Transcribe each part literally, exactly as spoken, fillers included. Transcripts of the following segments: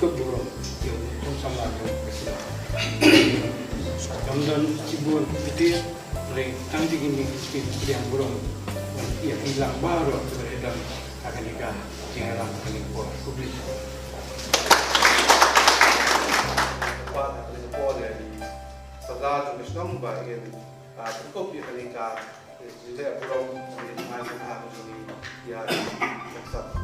ka burom ïa u samla jong ka shnong. Kam don shibun pyrthei, hynrei tang da kine ki pdiang burom ïa ki lang baroh kiba don ha kane ka jingïalang ha kane ka por. Khublei shibun. Ba ha kane ka por ïa ki sardar jong ka shnong ba kin, ah, pynkup ïa kane ka jingïaleh burom, ïa kane ka jingïaleh burom ïa ka shnong.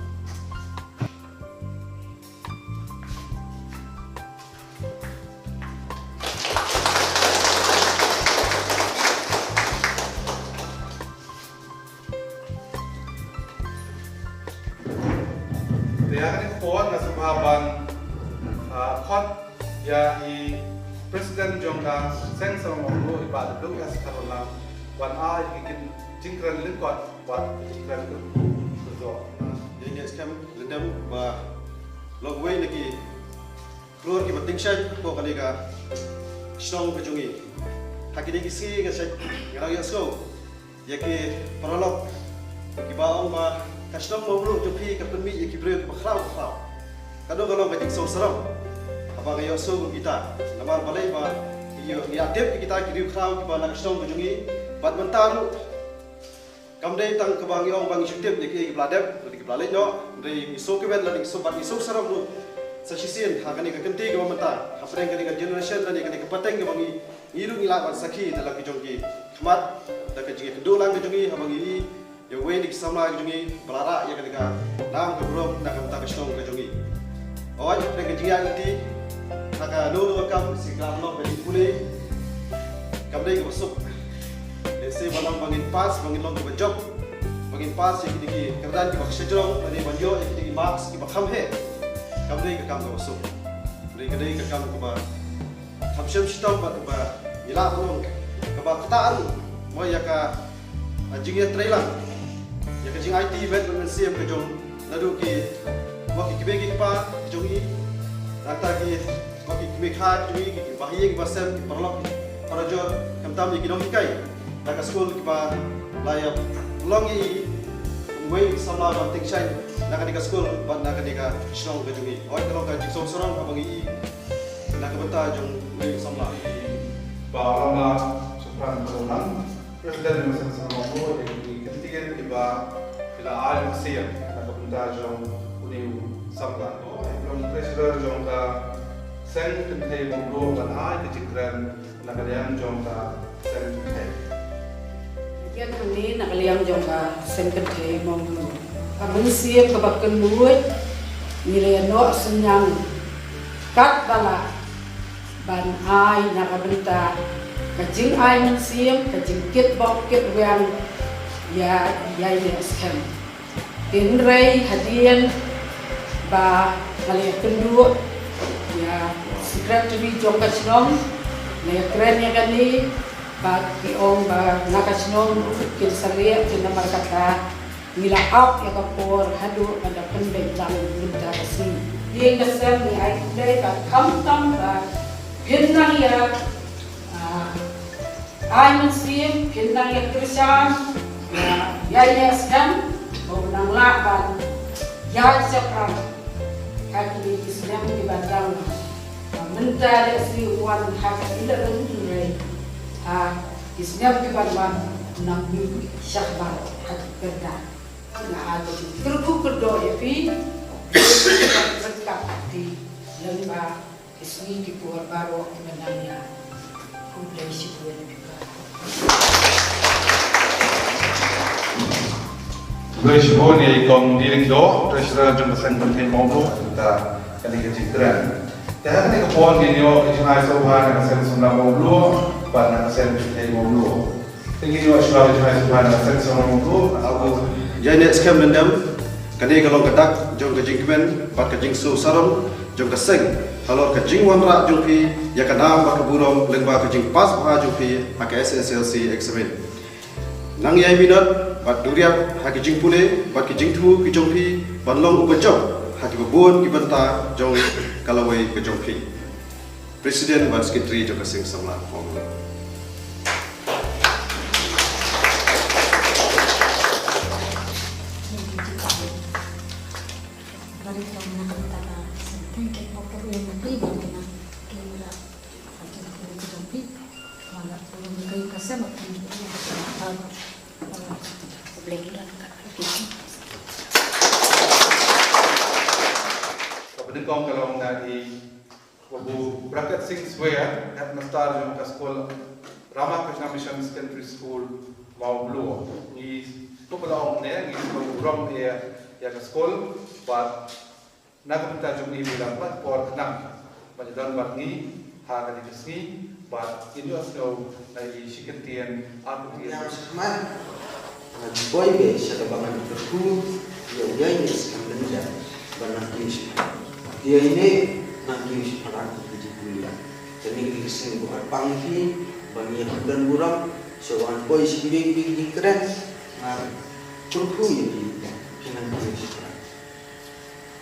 Te ïa kane ka por nga sngewbha ban, ah, khot ïa i President jong ka Seng Sarong Mawluh, i Bah Dkhar Kharwanlang, ban ai ïa ki jingkren lyngkot bad ki jingkren kyrkhu. Ïa ngi skhem lyndet ba long uwei na ki klur kiba tyngshaiñ hapoh kane ka shnong ka jong ngi. Ha kine ki sngi nga shait, nga dang ïohsngew ïa ki paralok kiba ong ba ka shnong Mawluh jong phi ka pynmih ïa ki briew kiba khraw khraw. Kano ka long ka jingsngewsarong haba nga ïohsngew kum kita. Namar balei ba ïa ngi ïa tip ïa kita ki briew khraw kiba na ka shnong ka jong ngi. Bad mynta ruh kam dei tang kaba ngi ong ba ngi shu tip ïa ki, ïa kiba la dep, ïa kiba la leit noh, hynrei ngi sngewkmen lane ngi sngewbha, ngi sngewsarong ruh sa shisien ha kane ka kynti kaba mynta, hapdeng kane ka generation lane kane ka pateng kaba ngi, ngi ruh ngi lah ban sakhi da la ki jong ki khmat, da ka jingïakynduh lang ka jong ngi, haba ngi ïohi ïa uwei na ki samla ka jong ngi ba la rah ïa kane ka nam ka burom na ka bynta ka shnong ka jong ngi. Hooid, hapdeng ka jingïaid lynti ha kano kano ka kam, shi kylla ka long ka jingpule, kam dei kaba suk. Lehse ban long ba ngin pass, ba ngin long kiba jop, ba ngin pass ïa kine ki kyrdan kiba shajrong, lane ban ïoh ïa kine ki marks kiba kham heh, kam dei ka kam kaba suk. Hynrei ka dei ka kam kaba kham shem shitom bad kaba ngi lah ban ong kaba ktah ruh mo ïa ka, ah, jingïatreilang ïa ka jingaiti met bad mynsiem ka jong naduh ki, mo ki kmie ki kpa ki jong ngi, nangta ki, mo ki kmie kha ki jong ngi, ki, ki bahaïing ki basem, ki paralok ki parajor, khamtam ïa ki nonghikai na ka skul kiba la ïa long ïa i uwei samla ban tyngshaiñ na kane ka skul bad na kane ka shnong ka jong ngi. Hooid, ka long ka jingsngewsarong haba ngi ïohi na ka bynta jong uwei u samla. Bah Lamla Shaphrang Kharwanlang, President jong ka Seng Sarong Mawluh, ïa ki kynti Kiba phi la ai mynsiem na ka bynta jong une u samla. Long treasurer jong ka seng kynthei Mawblur ban ai ka jingkren na ka liang jong ka seng kynthei. Kian hangne na ka liang jong ka seng kynthei Mawblur. Ka mynsiem kaba kynluid ngi la ïa noh synñiang katba lah ban ai na ka bynta ka jingai mynsiem, ka jingkitbok kitweng ïa ïa ïa skhem. Hynrei hadien ba nga la ïakynduh ïa secretary jong ka shnong, nga ïakren ïa kane, ba ki ong ba na ka shnong kin sa leh, kin namar kata ngi la ap ïa ka por haduh ban da pynbeit lang mynta ka sngi. Ïa ka sem ngi ai khublei ba khamtam ba phin nang ïa, ah, ai mynsiem, phin nang ïa kyrshan ïa ïa ïa skhem ba u nang lah ban ïa shaphrang ha kine ki snem kiba dang. Mynta lehse u wan ha ka eleven, hynrei ha ki snem kiban wan u nang mih shakhmat ha ki kyrdan. Nga ai ka jingkyrkhu kyrdoh ïa phi, ryngkat phi lyngba ki sngi ki por baroh kiba nang ïa. Khublei shibun ïa phi baroh. Khublei shibun ïa i Kong D. Lyngdoh, Treasurer jong ka Seng Kynthei Mawblur, mynta kane ka jingkren. Te ha kane ka por ngin ïoh ka jingai sngewbha na ka Seng Samla Mawblur bad na ka Seng Kynthei Mawblur. Te ngin ïoh shuwa ka jingai sngewbha na ka Seng Samla Mawblur, na u Ïaineh Skhem Lyngdoh. Kane ka long ka dak jong ka jingkmen bad ka jingsngew sarong jong ka seng halor ka jingwanrah jong phi ïa ka nam bad ka burom lyngba ka jingpass bha jong phi ha ka S S L C exam. Nang ïai minot bad duriap ha ki jingpule bad ki jingthmu ki jong phi ban long uba jop ha kiba bun ki bynta jong ka lawei ka jong phi. President bad Secretary jong ka Seng Samla Mawblur. Ka banyngkong ka long na i Babu Bracket Singh Swer, Headmaster jong ka skul Ramakrishna Mission Secondary School, Mawblur. Ngi, kumba la ong ne, ngi sngewbha ïa, ïa ka skul, bad na ka bynta jong i, i la pat por khnang ban ïadon bad ngi ha kane ka sngi, bad ngin ïohsngew na i shi kyntien, ar kyntien. Ïa, shikmat. Nga ju poi beit sha kaba ngan kyrkhu ïa u Ïaineh Skhem Lyngdoh ban nang kiew shaphrang. Ïaineh, nang kiew shaphrang ïa ka jingpule. Kane ka dei ka sngi ba kyrpang ïa phi ba ngi ïa pynbeit burom. Shuwa ban poi sha kiwei kiwei ki jingkren, nga kyrkhu ïa phi, phi nang kiew shaphrang.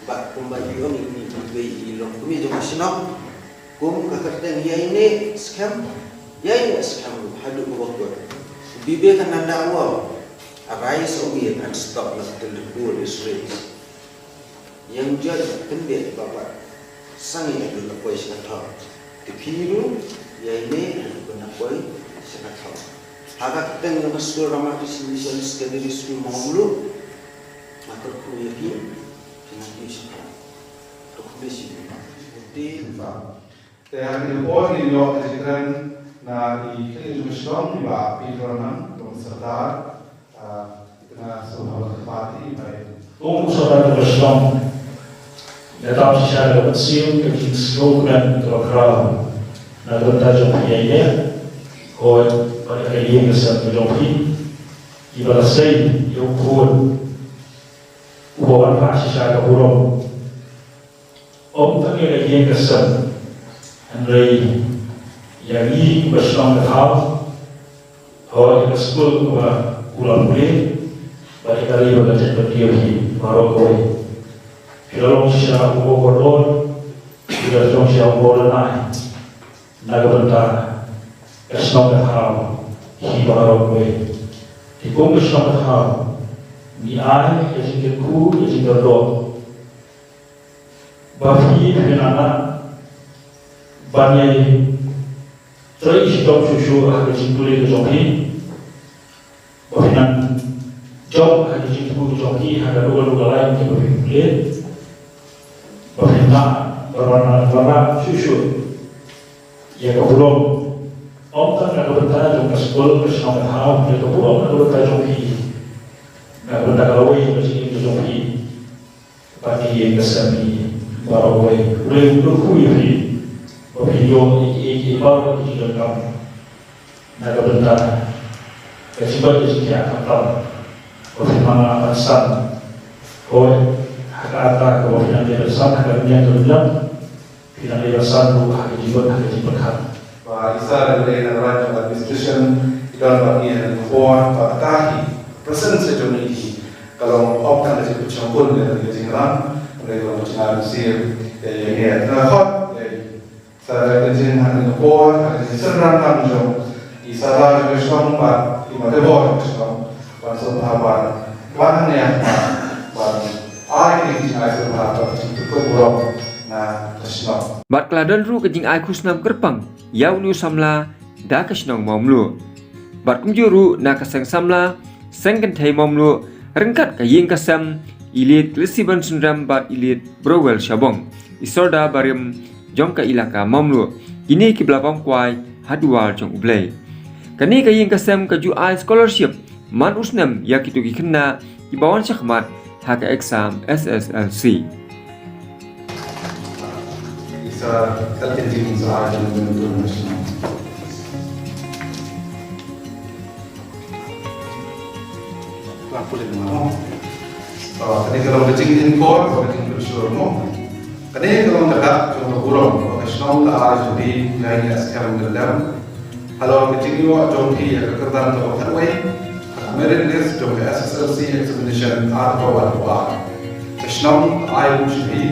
Bad kumba i ong i, i, i, i long kmie jong ka shnong. Kum ka kyrteng Ïaineh Skhem, Ïaineh Skhem ruh haduh ba kut. Vivekananda u ong, "Arise, O Earth, and stop not till the poor is rich." Ïeng jot, kyndiat bad wat sangeh haduh la poi sha ka thaw. Te phi ruh, Ïaineh, haduh ban da poi sha ka thaw. Ha ka kyrteng jong ka skul Ramakrishna Mission Secondary School Mawblur, nga kyrkhu ïa phi, phi nang kiew shaphrang. Khublei shibun. Te, te ha kane ka por ngin ïoh ka jingkren na i Khyllippuh jong ka shnong, i Bah P. Doran, Sordar, ah, i khynnah sngewbha ban kyrpad ïa i Bah. Kum u Sordar jong ka shnong, nga tam shisha ka mynsiem ka jingsngewkmen kaba khraw na ka bynta jong phi ïa ïa. Hooid, bad ïa ka ïing ka sem ka jong phi, iba la sei ïa u khun uba wanrah shisha ka burom. Ym tang ïa ka ïing ka sem, hynrei ïa ngi kum ka shnong ka thaw, hooid ïa ka skul kaba u la pule, bad ïa ka ri ba ka jait bad ïa hi baroh kawei. Phi la long shisha u kordor, phi la long shisha u kordor na ka bynta ka shnong ka thaw hi baroh kawei. Te kum ka shnong ka thaw, ngi ai ka jingkyrkhu, ka jingkyrdoh ba phi, phi nang nang ban ïai trei shitom shuh shuh ha ka jingpule ka jong phi. Ba phi nang Jong ha ki jingthmu jong ki ha ka dua dua lain kiba phi plie. Ba phi na ba na ba na shu shu ïa ka burom. Ym tang na ka bynta jong ka skul ka shnong ka thaw, ïa ka burom na ka bynta jong phi. Na ka bynta ka lawei ka jingim jong phi. Ba ki ïing ka sem hi baroh kawei. U Blei un kyrkhu ïa phi. Ba phi ïoh ïa ki ïing ki baroh ki jingdonkam. Na ka bynta ka jingbat ka jingkhiah khamtam. Ba phi manga ban san. Hooid, ha ka ata kaba phi nang dei ban san ha ka dunya ka dunya. Phi nang dei ban san ruh ha ka jingbat ha ka jingpyrkhat. Ba Isa Rilway na ka line jong administration, i don bad ngi ha kane ka por, bad kata hi, presence jong ngi hi, ka long ym tang ka jingpynshongkun ïa ka jingïalang, hynrei ka long ka jingai mynsiem ïa ngi. Te nga khot ïa i Sir Tenzing ha kane ka por, ha ka jingsynran lang jong i Sardar jong ka shnong bad i Matebor jong ka shnong, ban sngewbha ban klang hangne ha khmat, ban ai kine ki jingai sngewbha bad ka jingpynkup burom na ka shnong. Bad ka la don ruh ka jingai khusnam kyrpang ïa une u samla da ka shnong Mawmluh. Bad kumjuh ruh na ka seng samla, seng kynthei Mawmluh, ryngkat ka ïing ka sem, i Late Lesiban Synrem bad i Late Browell Shabong, i Sordar barim jong ka ilaka Mawmluh, kine kiba la bam kwai ha duwar jong U Blei. Kane ka ïing ka sem ka ju ai scholarship man u snem ïa kito ki khynnah kiba wan shakhmat ha ka exam S S L C. Isa, ka Tenzing sa ai jong ka Tenzing. Kane ka long ka jinghinkor, ka jingpynshoi mo. Kane ka long ka dak jong ka burom ba ka shnong ka ai jong phi, ïa ine i skhem myndem. Halor ka jingïoh jong phi ïa ka kyrdan kaba khatwei ha ka merit list jong ka S S L C examination arphew arphew ar. Ka shnong ka ai ruh sha phi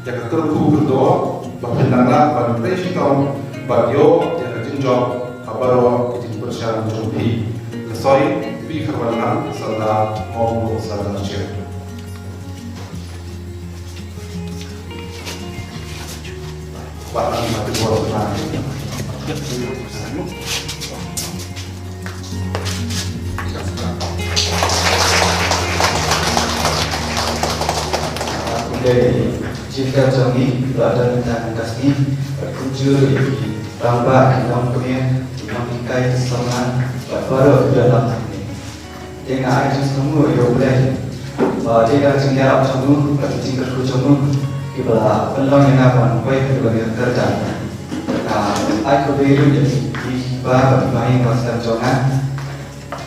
ïa ka kyrkhu kyrdoh ba phin nang lah ban trei shitom bad ïoh ïa ka jingjop ha baroh ki jingpyrshang jong phi. Ka soi, P. Kharwanlang, Sordar Mawmluh Sardar Chief. Chief Guest jong ngi, ba don ha kane ka sngi, bad kumjuh ïa ki rangbah, ki nongkmie, ki nonghikai, ki samla, bad baroh ki don lang hangne. Te nga ai jingsngewnguh ïa U Blei ba dei da ka jingïarap jong u bad ka jingkyrkhu jong u kiba la pynlong ïa nga ban poi ha kane ka kyrdan. Nga ai khublei ruh ïa ki, ki kpa bad ki bahaïing ba slem jong nga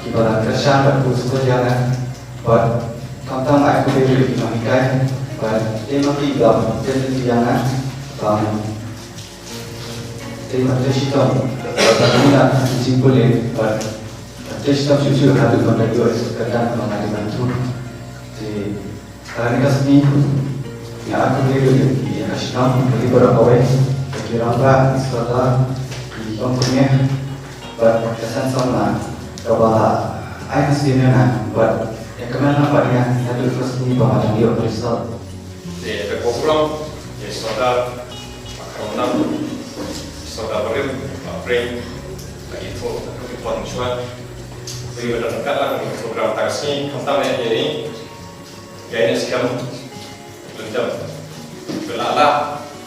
kiba la kyrshan bad pynskhem ïa nga. Bad khamtam ai khublei ruh ïa ki nonghikai bad te ma ki ba la pynskhem ïa nga. Bad Te ban trei shitom, ban ïoh ïa ka jingpule, ban trei shitom shuh shuh haduh ban da ïoh ïa ka kyrdan kaba nga dei ban thung. Te ha kane ka sngi nga ai khublei ruh ïa ka shnong, ïa baroh kawei, ïa ki rangbah, ki sordar, ki longkmie, bad ka seng samla kaba la ai ka sien ïa nga, bad ïa kmen lang bad nga haduh ka sngi ba nga dang ïoh result. Te ka burom ïa i Sordar Bah Kharwanlang, i Sordar barim Bah Pring, bad i Pu, i Pu Pon Shuan. Te ba don ryngkat lang ha kane ka program tang sngi, khamtam ïa i, ïa i Neh Skhem Lyngdoh, ba la lah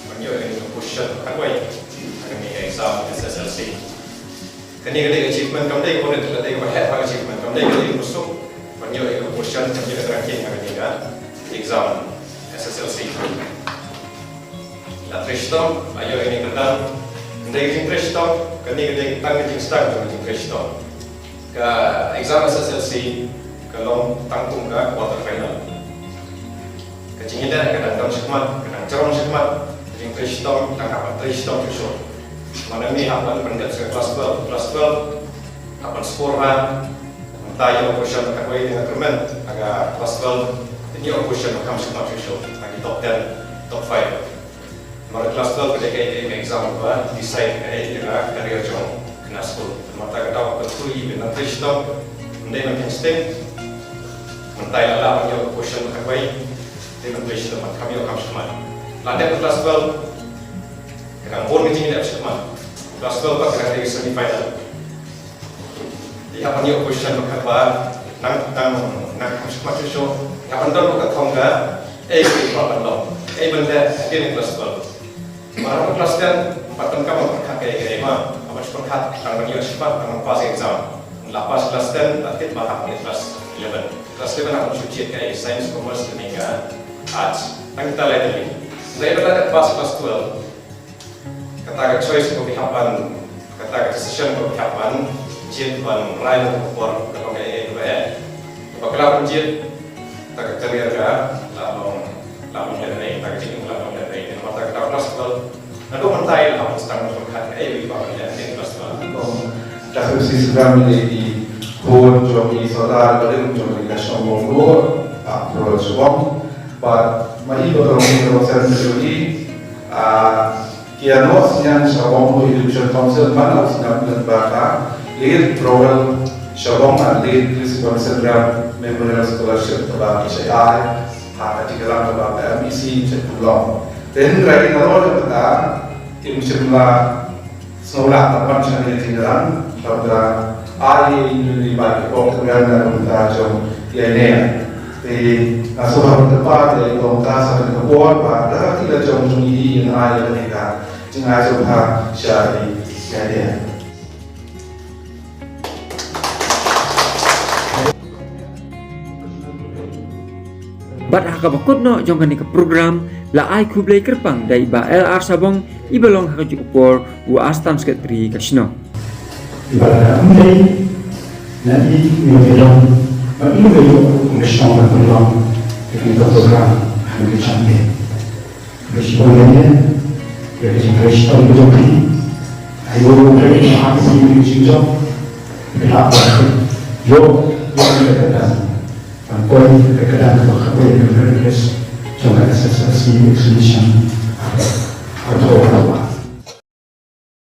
ban ïoh ïa ka position kaba khatwei ha kane ka exam S S L C. Kane ka dei ka achievement, kam dei kaba rit, ka dei kaba heh bha ka achievement, kam dei ka dei kaba suk ban ïoh ïa ka position, ban ïoh ïa ka ranking ha kane ka exam S S L C. La trei shitom, la ïoh ïa kane ka kyrdan. Kam dei ka jingtrei shitom, kane ka dei tang ka jingsdang jong ka jingtrei shitom. Ka exam S S L C ka long tang kum ka quarter final. Ka jingïaleh ka dang don shakhmat, ka dang jrong shakhmat. Ka jingtrei shitom, dang hap ban trei shitom shuh shuh. Namar ngi hap ban pyndep sha ka klas twelve, klas twelve hap ban score bha. Mynta ïoh ka position ba khatwei, nga kyrmen ha ka klas twelve, ïoh ka position ba kham shakhmat shuh shuh ha ki top ten, top five. Namar ka klas twelve ka dei ka, ka exam ba decide ïa ka career jong kane ka skul. Namar kata ka daw ka kyrkhu ïa phi ban trei shitom, ym dei ban kheiñ sting. Mynta la lah ban ïoh ka position ba khatwei, dei ban trei shitom, kham ïoh kham shakhmat. La dep ka klas twelve, ka dang bun ka jingïaleh shakhmat. Klas twelve pat ka dang dei ka semi final. Te hap ban ïoh position ba khatwei, Nang, nang, nang, shuh, shuh, shuh. Nga ban don ka thong ka, eh, ka ban don. Eh, ban leh, eh, ka class twelve. Mar ka class ten, pat donkam ban pyrkhat kaei kaei ma. Haba shu pyrkhat, tang ban ïoh shipat, tang ban pass exam. La pass class ten, la tip ba hap leit class eleven. Class eleven hap shu jied kaei, science, commerce, ne ka arts. Tang kita lai dei. Dei ba la pass class twelve. Kata ka choice ko ki hap ban, kata ka decision ko ki hap ban jied ban rai na ka por ka long kaei kaei ba eh. Ba ka la ban jied, ta ka career ka la long, la long lehnoh, ta ka jingim la long lehnoh. Namar ta ka class twelve. Naduh mynta i la hap sdang ban pyrkhat kaei ba ban leh ha class twelve. Kong, da ka si sdang ni di khun jong i Sordar Barim jong i ka Shong Mawlur, a pro Shong. Bad ma i ba ka long i ka long sen jong i, a, Ki ïa noh synñiang sha Bhoi Education Council man la u snem lem bad ka Late Rowell Shabong and Late Chris Bonson Ram Memorial Scholarship kaba ki shai ai ha ka jingïalang kaba ka M E C Chetkulong. Te hynrei nalor ïa kata kim shym la sngewlah ban wan sha kane ka jingïalang, kaba ai ïa ngi ba ki pok kyrdan na ka bynta jong ïa ine. Te nga sngewbha ban kyrpad ïa i Tongka sa kane ka por ba da ka kti la jong jong i in ai ïa kane ka jingai sngewbha sha i ïa ine. Bad ha kaba kut noh jong kane ka program la ai khublei kyrpang da i Bah L R Shabong i ba long ha kajuh ka por u Assistant Secretary ka shnong. Iba la ym dei na i, i ba long, ba i ba ïoh kum ka shnong ba long ïa kane ka program ha kane ka jingpynlong. Ba shibun ïa ïa ka jingtrei shitom ka jong phi. Ai, ïoh ruh ka jingtrei shitom ka jong phi. Phi hap ban ïoh, ïoh ka kyrdan. Ban poi ka kyrdan kaba khatwei ka merit list jong ka S S L C examination. Hato